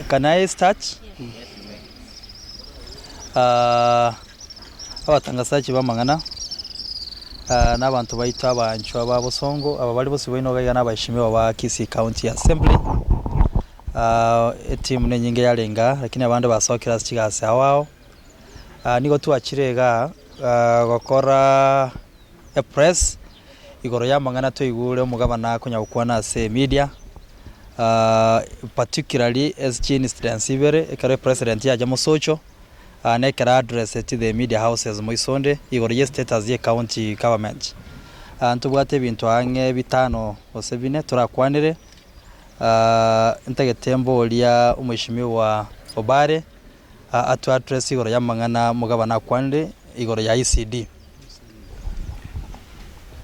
Can I start? Abatangasachi b'amang'ana na abanto baito abanchwa ba bosongo, aba bare bosio baino iga iga na abaheshimiwa ba Kisii County Assembly, etimu nenyinge yarenge aa lakini abande basokire ase chigasi ao ao. Nigo twachire igaa gokora epress igoro y'amang'ana toigure omogabana akonya gokwana ase emedia, particularly ase chiincidents ibere, ekero epresident yacha mosocho, na ekero aaddresseti the media houses moisonde igoro ye status ye county government. Ntobwate ebinto ang'e bitano gose bine torakwanere, ntagete mboria omweshimiwa Obare atoe address igoro y'amang'ana omogabana akwanire igoro ya ECD.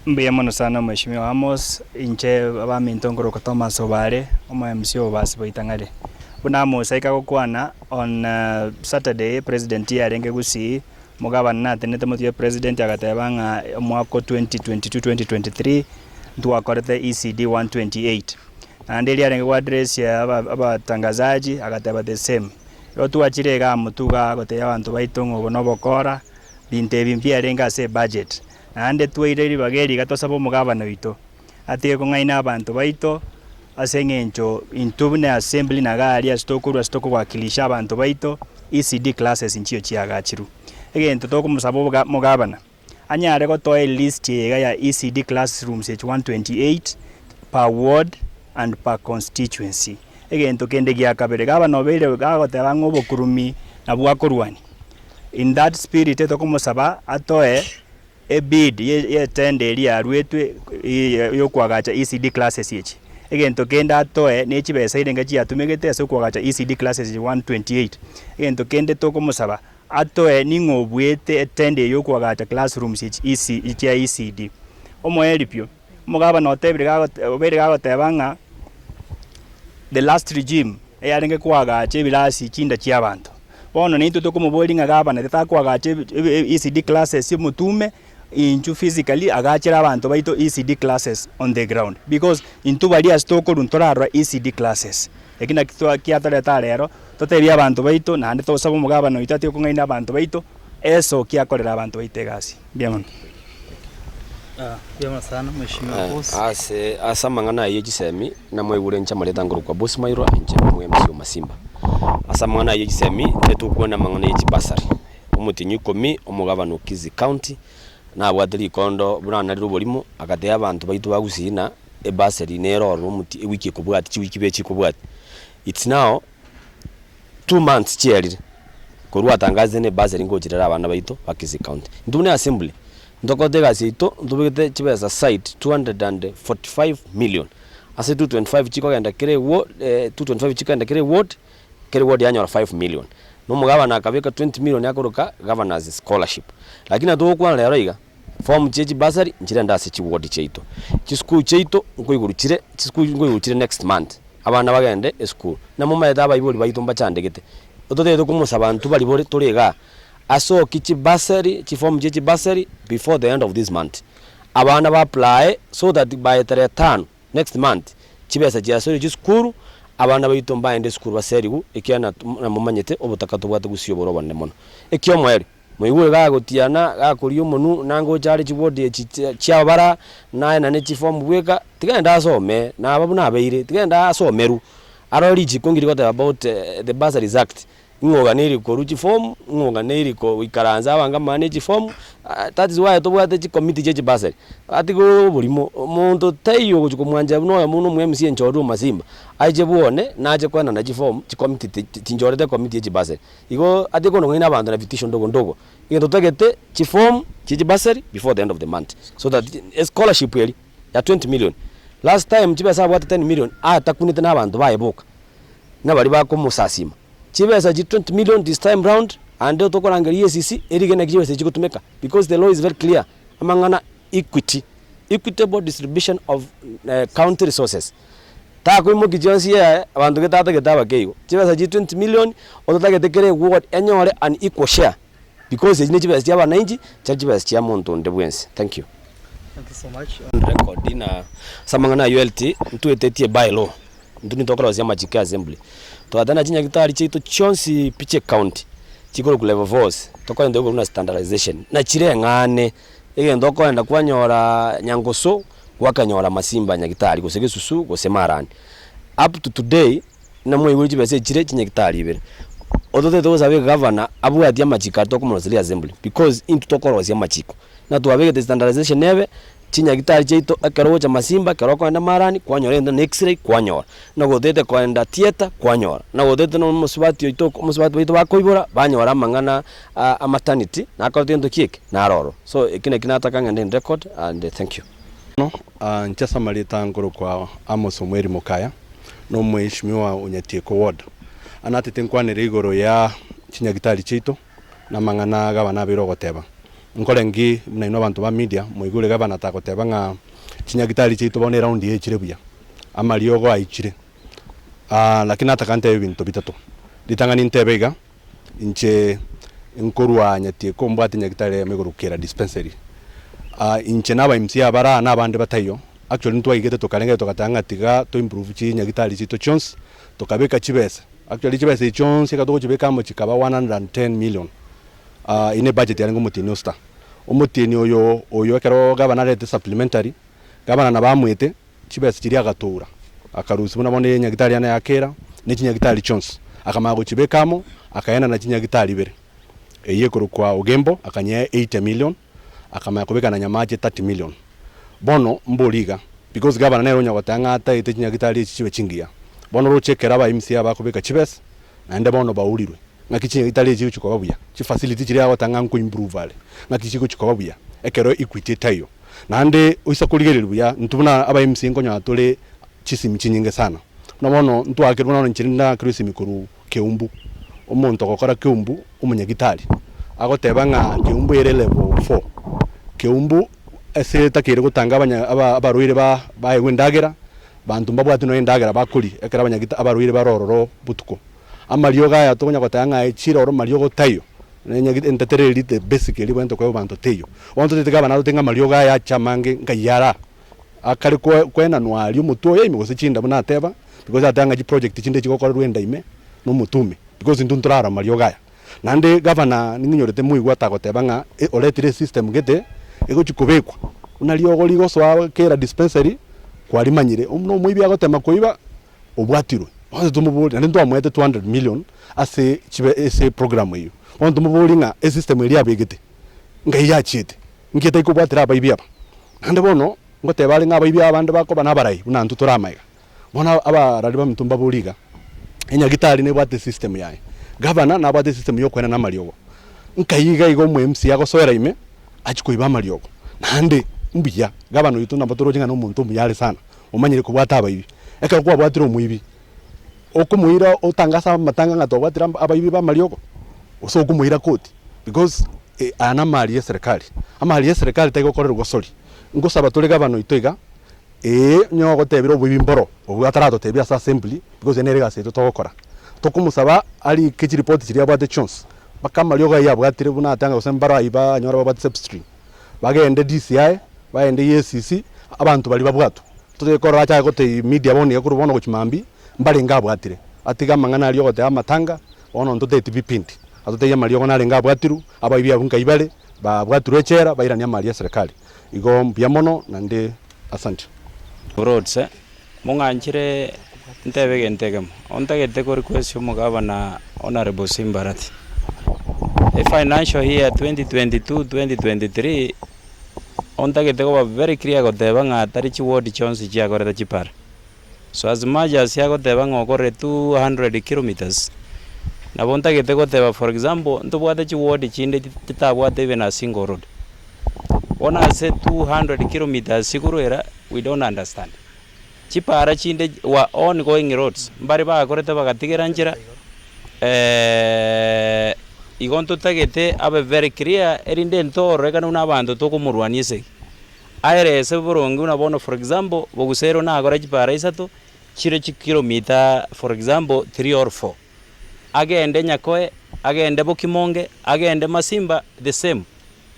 Mbuya mono sana Mheshimiwa Amos, inche abaminto nkorokwa Thomas Obare, omo MC o Bobasi Boitang'are. Buna Amos aika gokwana on Saturday president yarenge Gusii, omogabana natenenete motwe ya president agateba ng'a omwaka o 2022-2023 ntwakorete ECD 128. Naende erio arenge go address abatangazaji agateba the same. Igo twachire igaa motwe igaa gotebia abanto baito ng'a obo nobokora, Binto ebi mbiarenge ase ebudget, naende twaire ribaga eri iga tosabe omogabana oito atige kong'aina abanto baito ase eng'encho intwe buna assembly na iga aria ase tokorwa ase tokowakilisha abanto baito, ECD classes nchio chiagachirwe. Egento tokomosaba oboga omogabana, anyare gotoa elist eye iga ya ECD classrooms echi 128 per ward and per constituency. Egento kende gia kabere, gabana obeire gagoteba ng'a obokurumi nabwo akorwania. In that spirit tokomosaba atoe ebid ye etender eria yaruetwe yokoagacha ECD classes echi. Egento kende atoe ne chibesa erenge chiatumegete ase okoagacha ECD classes echi 128. Egento kende tokomosaba atoe ning'o obuete etender eye yokoagacha classrooms echi EC chia ECD. Omoeripio, omogabana otebire gagote obeire gagoteba ng'a the last regime eyarenge koagacha ebirasi chinda chia abanto. Bono naintwe tokomoboria ng'a gavana tatakoagacha ECD classes omotume intwe physically agachere abanto baito ECD classes on the ground because intwe baria ase tokorwa ntorarora ECD classes. Eki naki kiatoreta rero, totebie abanto baito naende tosabe omogabana oito atige kong'aina abanto baito esoki akorere abanto baito egasi. Mbuya mono. Mbuya mono sana mheshimiwa boss. Ase ase amang'ana ayio chisemi, namoigure inche amarieta nkorokwa Boss Mairwa, inche nomo MC o Masimba. Ase amang'ana ayio chisemi, netokwane amang'ana ye chibasari. Omotienyi ikomi, omogabana o Kisii County, nabwate rikondo buna narire oborimo, agatebia abanto baito ba Gusii ng'a ebasari nere ororo omotie ewiki ekobwatia, chiwiki ibere chikobwatia. It's now 2 months chierire, korwa atangasete na ebasari ngochirere abana baito ba Kisii County. Intwe buna assembly, ntokorete egasi yaito, ntobegete chibesa aside 245 million, ase 225 chikogenda kera ewo 225 chikogenda kera eward, kera eward yanyora 5 million. Na omogabana akabeka 20 million akoroka governor's scholarship. Lakini natogokwana rero iga, form chie chibasari nchirende ase chiward chiaito, chisukuru chiaito nkoigorwa chire, chisukuru nkoigorwa chire next month, abana bagende esukuru. Namomaete abaibori baito mbachandegete, totagete komosaba intwe baria bore tore igaa, asokie chibasari, chiform chie chibasari before the end of this month. Abana ba apply so that by tarehe tano next month, chibesa chiasoire chisukuru, abana baito mbaende esukuru baserigwe, ekiagera namomanyete obotaka tobwate gusii obore obonene mono. Ekiomoerio, moigure gagotiana, gakoria omonwe, nangocha are chiward echi chiabara, naenane chiform bweka, tiga ende asome, naba buna abeire, tiga ende asomerwe, arore richiko ngiri goteba about the bursaries act, Ng'o oganeiri korwa chifomu, ng'o oganeiri goikaransa abange amang'ana ne chifomu, that is why tobwate chikomiti chie chibasari. Atige oborimo, omonto taiyo ogochia komwanchera buna oyomo buna omo MC enchorire omasimba, aiche bwone nache koenana chifomu, chikomiti ti tinchorete ekomiti ye chibasari. Igo atige konong'aina abanto na vitisho ndogo ndogo. Egento totagete, chifomu chie chibasari before the end of the month, so that escholarship eria ya 20 million, last time chibesa abwate 10 million atakunete na abanto baye boka, na baria bakomosasima. Chibesa chi 20 million this time round ande tokorangeria EACC erige naki chibesa echi chigotumeka because the law is very clear amang'ana equity, equitable distribution of county resources. Takoimokia chionsi yaye abanto gete atagete abake igo. Chibesa chi 20 million ototagete kera eward enyore an equal share because echi ne chibesa chia abananchi chiari chibesa chia monto onde bwensi. Thank you. Thank you so much. On record na ase amang'ana aywo LT ntwetetie by law. Intwe nitokorosia amachiko ya assembly. Twatana chinyagitari chiaito chionsi pi chia ecounty, chikorokwa level fours, tokorenta igoro buna standardization, na chireng'ane, egento okoenda kwanyora nyangoso, gwakanyora masimba nyagitari gose gesusu gose marani. Up to today, namwaigure chibesa echire chinyagitari ibere. Ototete gosaba egavana abwatie amachiko aria tokomoroseria assembly because intwe tokorosia amachiko. Na twabegete standardization ebe, chinyagitari chiaito ekero ogocha masimba, ekero okoenda marani, kwanyora egento na x-ray kwanyora, na gotete koenda theatre kwanyora, na gotete na omosubati oito omosubati baito bakoibora, banyora amang'ana a a maternity, nakorete gento ki eke? Naro ororo. So eki naki nataka ng'ende in record and thank you. Bono inche ase amarieta nkorokwa Amos Omweri Mokaya, na omweshimiwa o Nyatieko Ward. Anatete nkwanere igoro ya chinyagitari chiaito, na amang'ana gavana abeire ogoteba. Nkore nki buna inwe abanto ba media moigure gavana tagoteba ng'a chinyagitari chiaito bono eround eye echire buya, amariogo aichire. Lakini nataka ntebe ebinto bitato, ritang'ani ntebe iga, inche nkorwa Nyatieko mbwate nyagitari eyemo igoro Kera dispensary. Inche na aba MCA abare aa na abande bataiyo, actually ntwaigete tokarengera togateba ng'a tiga to improve chinyagitari chiaito chionsi, tokabeka chibesa. Actually chibesa echi chionsi ekero togochibeka amo chikaba 110 million eye ne budget yarenge omotienyi o sita. Omotienyi oyo oyo ekero gavana arete supplementary, gavana nabo amoete chibesa chiria agatoura, akarusia buna bono enyagitari yane ya Kera ne chinyagitari chionsi, akamanya gochibeka amo akaenana chinyagitari ibere, eyio ekorokwa Ogembo akanyea 80 million, akamanya kobeka na Nyamache 30 million. Bono mbori iga, because gavana nere onya goteba ng'a ataete chinyagitari echi chibe chingiya. Bono roche ekero aba MCA bakobeka chibesa, naende bono baurirwe, ng'aki chinyagitari echi chigochia koba buya, chifacility chiria agoteba ng'a nko improve are, ng'aki chigochia koba buya, ekero equity etaiyo. Naende oisa korigereria buya, intwe buna aba MCA nkonyora tore chisimi chinyinge sana. Buna bono ntwakerwa buna bono inche ndakerwe esimi korwa Keumbu, omonto ogokora Keumbu omonyagitari, agoteba ng'a Keumbu ere level four. Keumbu ase etakeire gotanga abanya aba abarwaire ba baegwe endagera, banto mbabwati nonya endagera bakoria ekero abanyagita abarwaire bare ororo botuko. Amariogo aya tokonya goteba ng'a echire oro mariogo taiyo, nenyagit entetere eria the basic eria ebwenerete koegwa banto teiyo. Bono totete gavana arote ng'a amariogo aya ache amange nkai ara. Akare koenanwa aria omotwe oye ime gose chinda buna ateba, because ateba ng'a chiproject chinde chigokorerwa enda ime na omotwe ime, because intwe ntorarora amariogo aya. Naende gavana ning'inyorete moigwe atagoteba ng'a oretire esystem gete egochi kobekwa, buna riogo rigosoa kera dispensary kwarimanyire, buna omoibi agotema koiba obwatirwe. Bono tomoborie, naende ntwamoete 200 million ase chibe ase eprogram eyio. Bono tomoborie ng'a esystem eria abegete ngai yachiete, nki etari kobwatera abaibi aba? Naende bono, ngoteba are ng'a abaibi abande bakoba nabarai buna intwe tore amaiga. Bono abarari baminto mbaborie iga, enyagitari nebwate esystem yaye, gavana nabwate esystem ya okoenana amariogo, nkai iga iga omo MCA agosoera ime, achie koiba amariogo. Naende mbuya, gavana oito nabo toroche ng'a nomonto omuya are sana, omanyire kobwata abaibi. Ekero kwabwatire omoibi, okomoira otangase amatanga ng'a twabwatire abaibi b'amariogo, gose okomoira koti because aya namari ya eserekari, amari ya eserekari tari gokorerwa gosori. Ngosaba tore gavana oito iga, ee onye ogotebire oboibi mboro, obwo ataratotebia ase assembly because eye nere egasi yaito togokora. Tokomosaba arike chiripoti chiria abwate chionsi, mpaka amariogo ayio abwatire buna atanga gose mbaro ayio banyore babwate sepstream, bagende DCI, bagende EACC, abanto baria babwatwe. Totige korora achake gotebia media bono iga korwa bono gochia mambia, mbarenge abwatire. Atige amang'ana aria ogoteba amatanga, bono ntotebeti vipindi. Atotebie amariogo narenge abwatirwe, abaibi abwo nkai bare, babwatirwe echela, bairanie amari ya serikali. Igo mbuya mono naende asante. Roads, mong'anchire ntebe egento ekemo, ontagete ko request omogabana Honourable Simbarati, efinancial year 2022 2023, ontagete koba very clear goteba ng'a tari chiward chionsi chiakorete chipara. So as much as agoteba ng'a okorire 200 kilometres, nabo ntagete goteba for example, ntobwate chiward chinde chitabwate even a single road. Bono ase 200 kilometres igoro era, we don't understand. Chipara chinde were on going roads, mbare bakorete bagatigera nchera, igo ntotagete abe very clear erinde ntororekane buna abanto tokomorwania esegi. Aerese boronge buna bono for example, Bogusero nagore chipara isato, chire chikilomita for example three or four. Agende Nyakoe, agende Bokimonge, agende Masimba, the same.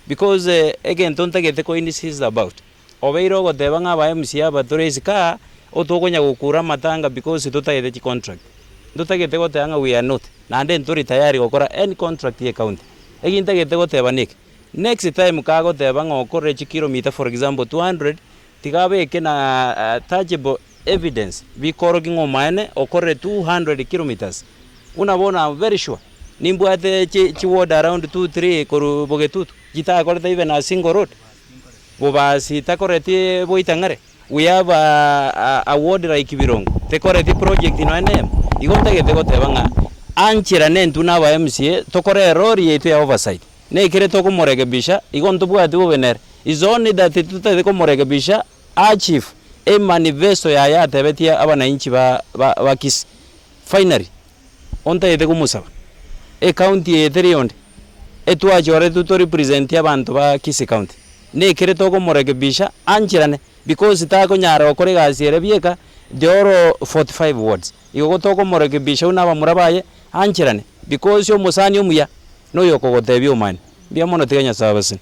Because egento ntagete ko insist about, obeire ogoteba ng'a aba MCA aba tore isiko aa, Otokonya gokura amatanga because totagete chicontract. Ntotagete goteba ng'a we are not, naende ntori tayari gokora any contract ye ecounty. Eki ntagete goteba neke, next time kagoteba ng'a okorire chikilomita for example 200, tiga abeke na tangible evidence bikorokia ng'a omaene okorire 200 kilometres. Buna bono am very sure, nimbwate chi chiward around two three korwa Bogetutu, chitakorete even a single road. Bobasi takoreti boitang'are. We have a a ward like Birongo, tekoreti project nonya nemo. Igo ntagete goteba ng'a ancherane intwe na aba MCA tokore erori yaito ya oversight. Nekere tokomorekebisha, igo ntobwati bobe nere. Is only that totagete komorekebisha achieve emanifesto yaye atebetie abananchi ba ba ba Kisii. Finally, ontagete komosaba, ecounty eye teri onde, etwachoretwe to represent abanto ba Kisii county, nekere tokomorekebisha ancherane because takonyara gokora egasi ere bieka, the whole 45 wards. Igo tokomorekebisha buna abamura baye, ancherane because omosani omuya, noyo okogotebia omani. Mbuya mono tiga Nyasaye abasesenie.